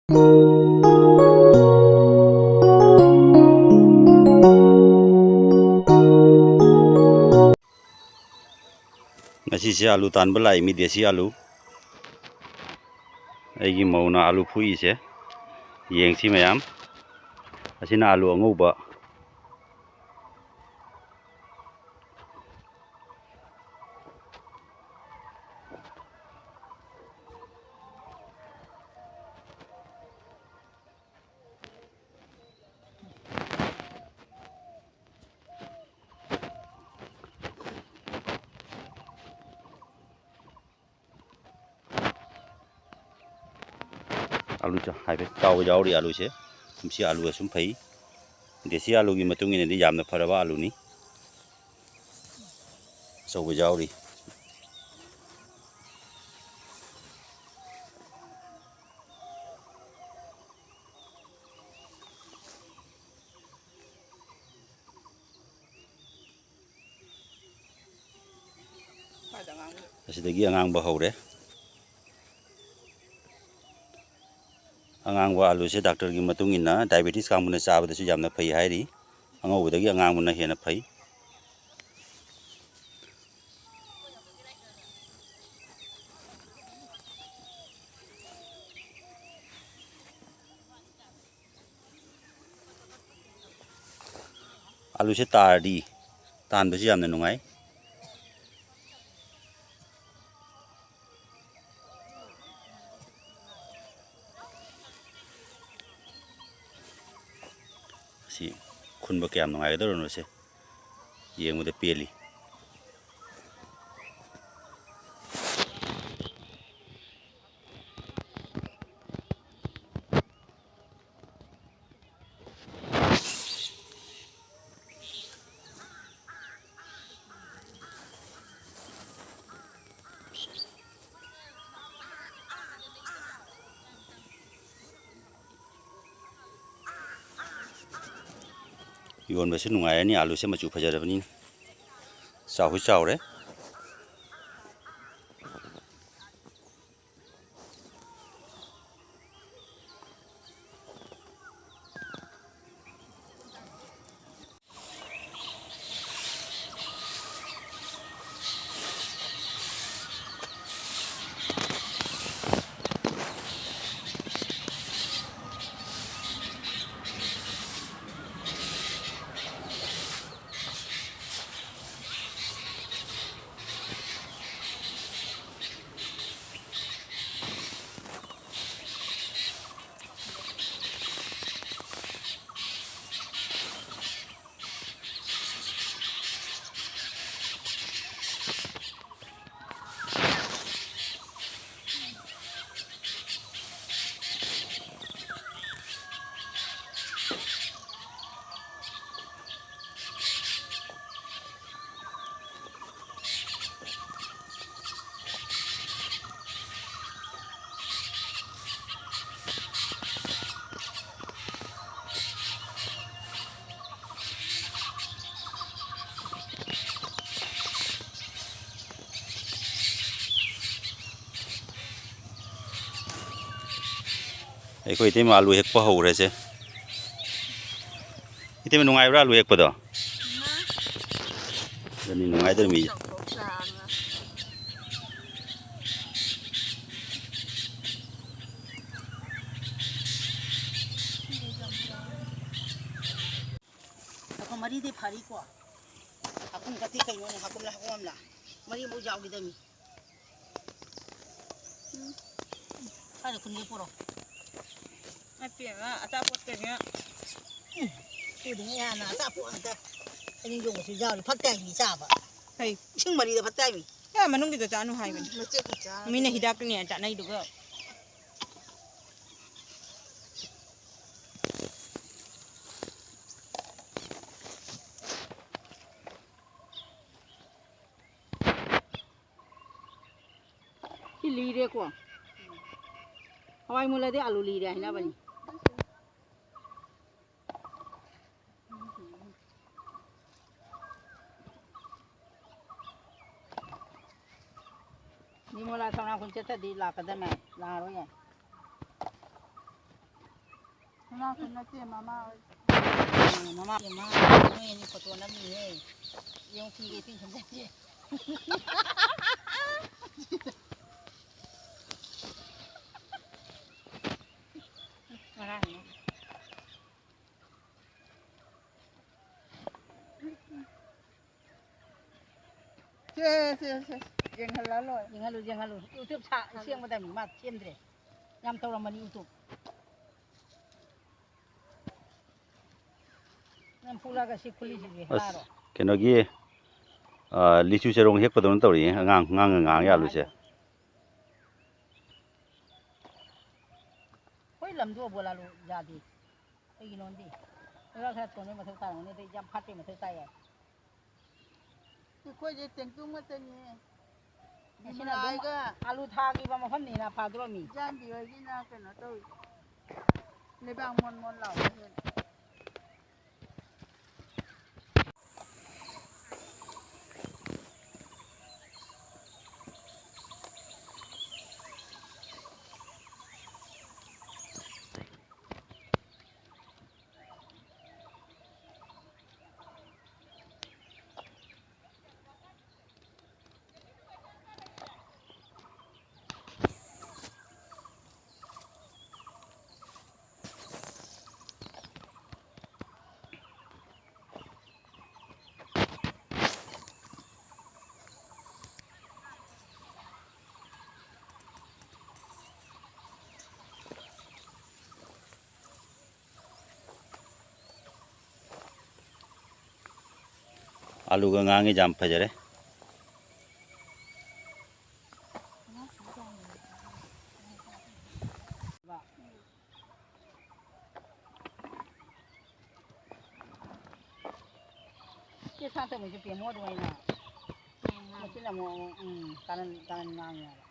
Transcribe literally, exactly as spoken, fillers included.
ꯉꯁꯤꯁꯦ ꯑꯥꯂꯨ ꯇꯥꯟꯕ ꯂꯥꯛꯏ ꯃꯤ, ꯗꯦꯁꯤ ꯑꯥꯂꯨ꯫ ꯑꯩꯒꯤ ꯃꯧꯅ ꯑꯥꯂꯨ ꯐꯨꯛꯏꯁꯦ ꯌꯦꯡꯁꯤ ꯃꯌꯥꯝ꯫ ꯑꯁꯤꯅ ꯑꯥꯂꯨ ꯑꯉꯧꯕ꯫ ꯑꯥꯂꯨꯁꯦ ꯍꯥꯏꯐꯦꯠ ꯆꯥꯎꯕ ꯌꯥꯎꯔꯤ꯫ ꯑꯥꯂꯨꯁꯦ ꯀꯨꯝꯁꯤ ꯑꯥꯂꯨ ꯑꯁꯨꯝ ꯐꯩ꯫ ꯗꯦꯁꯤ ꯑꯥꯂꯨꯒꯤ ꯃꯇꯨꯡ ꯏꯟꯅꯗꯤ ꯌꯥꯝꯅ ꯐꯔꯕ ꯑꯥꯂꯨꯅꯤ꯫ ꯑꯆꯧꯕ ꯌꯥꯎꯔꯤ꯫ ꯑꯁꯤꯗꯒꯤ ꯑꯉꯥꯡꯕ ꯍꯧꯔꯦ꯫ ꯑꯉꯥꯡꯕ ꯑꯥꯂꯨꯁꯦ ꯗꯥꯛꯇꯔꯒꯤ ꯃꯇꯨꯡ ꯏꯟꯅ ꯗꯥꯏꯕꯦꯇꯤꯁ ꯀꯥꯡꯕꯨꯅ ꯆꯥꯕꯗꯁꯨ ꯌꯥꯝꯅ ꯐꯩ ꯍꯥꯏꯔꯤ꯫ ꯑꯉꯧꯕꯗꯒꯤ ꯑꯉꯥꯡꯕꯅ ꯍꯦꯟꯅ ꯐꯩ꯫ ꯑꯥꯂꯨꯁꯦ ꯇꯥꯔꯗꯤ ꯇꯥꯟꯕꯁꯨ ꯌꯥꯝꯅ ꯅꯨꯡꯉꯥꯏ꯫ ꯑꯁꯤ ꯈꯨꯟꯕ ꯀꯌꯥꯝ ꯅꯨꯡꯉꯥꯏꯒꯗꯧꯔꯤꯅꯣ ꯁꯦ, ꯌꯦꯡꯕꯗ ꯄꯦꯜꯂꯤ꯫ ꯌꯣꯟꯕꯁꯨ ꯅꯨꯡꯉꯥꯏꯔꯅꯤ, ꯑꯥꯂꯨꯁꯦ ꯃꯆꯨ ꯐꯖꯔꯕꯅꯤꯅ꯫ ꯆꯥꯎꯁꯨ ꯆꯥꯎꯔꯦ꯫ ꯑꯩꯈꯣꯏ ꯏꯇꯩꯃ ꯑꯂꯨ ꯍꯦꯛꯄ ꯍꯧꯈ꯭ꯔꯦꯁꯦ꯫ ꯏꯇꯩꯃ, ꯅꯨꯡꯉꯥꯏꯕ꯭ꯔꯥ ꯑꯂꯨ ꯍꯦꯛꯄꯗꯣ? ꯑꯗꯨꯅꯤ, ꯅꯨꯡꯉꯥꯏꯗꯧꯔꯤ ꯃꯤꯁꯦ꯫ ꯍꯥꯀꯨꯝ ꯃꯔꯤꯗꯤ ꯐꯥꯔꯤꯀꯣ꯫ ꯍꯥꯀꯨꯝ ꯀꯠꯇꯤ ꯀꯩꯅꯣꯅꯦ, ꯍꯥꯀꯨꯝꯂ ꯍꯥꯀꯨꯝ ꯑꯃꯂ꯫ ꯃꯔꯤꯃꯨꯛ ꯌꯥꯎꯈꯤꯗꯃꯤ꯫ ꯎꯝ꯫ ꯀꯥꯏꯗ ꯈꯨꯟꯒꯦ ꯄꯨꯔꯛꯑꯣ꯫ ꯅꯠꯇꯦ, ꯉꯥ ꯑꯆꯥꯄꯣꯠ ꯀꯩꯅꯣ꯫ ꯎꯝ꯫ ꯄꯨꯗꯣꯏꯅꯦ ꯍꯥꯟꯅ ꯑꯆꯥꯄꯣꯠ ꯉꯥꯛꯇ꯫ ꯍꯩꯅꯤꯡ ꯌꯣꯡꯕꯁꯨ ꯌꯥꯎꯔꯤ꯫ ꯐꯛ ꯇꯥꯏꯃꯤ ꯆꯥꯕ꯫ ꯀꯩ? ꯏꯁꯤꯡ ꯃꯔꯤꯗ ꯐꯛ ꯇꯥꯏꯃꯤ꯫ ꯑꯦ, ꯃꯅꯨꯡꯒꯤꯗꯣ ꯆꯥꯅꯨ ꯍꯥꯏꯕꯅꯤ꯫ ꯃꯆꯦꯠ ꯈꯛ ꯆꯥꯔꯒ ꯃꯤꯅ ꯍꯤꯗꯥꯛꯀꯅꯦ ꯆꯥꯅꯩꯗꯨꯒ꯫ ꯁꯤ ꯂꯤꯔꯦꯀꯣ꯫ ꯍꯋꯥꯏ ꯃꯨꯜꯂꯗꯤ ꯑꯂꯨ ꯂꯤꯔꯦ ꯍꯥꯏꯅꯕꯅꯤ꯫ ꯅꯤꯃꯣꯂꯥ ꯁꯅꯥꯈꯣꯟ ꯆꯠꯇꯗꯤ ꯂꯥꯛꯀꯗꯕꯅꯦ, ꯂꯥꯛꯑꯔꯣꯏꯌꯦ꯫ ꯁꯅꯥꯈꯣꯟ ꯅꯠꯇꯦ, ꯃꯃꯥ ꯍꯣꯏ꯫ ꯎꯝ, ꯃꯃꯥ, ꯃꯃꯥ, ꯅꯣꯏ ꯑꯅꯤ ꯐꯣꯇꯣ ꯅꯝꯃꯤꯅꯦ꯫ ꯌꯦꯡꯉꯨ, ꯐꯤꯒ ꯏꯐꯤꯡ ꯐꯤꯡꯖꯤꯟꯗꯦ꯫ ꯉꯔꯥꯡꯅꯦ꯫ ꯁꯦ, ꯁꯦ, ꯁꯦ, ꯌꯦꯡꯍꯜꯂ ꯂꯣꯏꯔꯦ꯫ ꯌꯦꯡꯍꯜꯂꯨ, ꯌꯦꯡꯍꯜꯂꯨ꯫ YouTube ꯁꯥ-, ꯁꯦꯝꯒꯗꯕꯅꯤ, ꯃꯥ ꯁꯦꯝꯗ꯭ꯔꯦ꯫ ꯌꯥꯝ ꯇꯧꯔꯝꯃꯅꯤ YouTube꯫ ꯅꯪ ꯐꯨꯂꯒ ꯁꯤ ꯈꯨꯂꯤꯁꯤꯗꯤ ꯑꯁ, ꯍꯥꯔꯣ꯫ ꯀꯩꯅꯣꯒꯤ, ꯑ, ꯂꯤꯆꯨ ꯆꯔꯣꯡ ꯍꯦꯛꯄꯗꯧꯅ ꯇꯧꯔꯤꯌꯦ, ꯑꯉꯥꯡ, ꯑꯉꯥꯡꯒ ꯉꯥꯡ ꯌꯥꯜꯂꯨꯁꯦ꯫ ꯑꯩꯈꯣꯏ ꯂꯝꯗꯣ ꯕꯣꯂꯥꯂꯨ ꯌꯥꯗꯦ꯫ ꯀꯩꯒꯤꯅꯣꯗꯤ ꯂꯩꯕꯥꯛ ꯈꯔ ꯊꯣꯟꯕꯩ ꯃꯊꯧ ꯇꯥꯔꯝꯒꯅꯤ, ꯑꯗꯩ ꯌꯥꯝ ꯐꯠꯇꯦ ꯃꯊꯧ ꯇꯥꯏ ꯍꯥꯏ꯫ ꯑꯩꯈꯣꯏꯁꯦ ꯇꯦꯡꯇꯨ ꯉꯥꯛꯇꯅꯤ꯫ ꯑꯁꯤꯅ ꯑꯗꯨꯝ ꯕꯤꯃꯂꯥꯒ ꯑꯂꯨ ꯊꯥꯈꯤꯕ ꯃꯐꯝꯅꯤꯅ ꯐꯥꯗꯣꯔꯝꯃꯤ꯫ ꯏꯆꯥꯟꯕꯤ ꯍꯣꯏꯒꯤꯅ ꯀꯩꯅꯣ ꯇꯧꯏ꯫ ꯂꯩꯕꯥꯛ ꯃꯣꯟ ꯃꯣꯟ ꯂꯥꯎꯕ ꯍꯦꯜꯂꯤ꯫ ꯑꯂꯨꯒ ꯉꯥꯡꯉꯤ ꯌꯥꯝ ꯐꯖꯔꯦ꯫ ꯁꯤ ꯁꯥ ꯇꯧꯕꯁꯦ ꯄꯦꯝꯃꯣ ꯑꯗꯨꯃꯥꯏꯅ꯫ ꯃꯁꯤꯅ ꯑꯃꯨꯛ, ꯎꯝ, ꯀꯥꯔꯟ, ꯀꯥꯔꯟ ꯉꯥꯡꯉꯦ ꯍꯥꯏꯕ꯫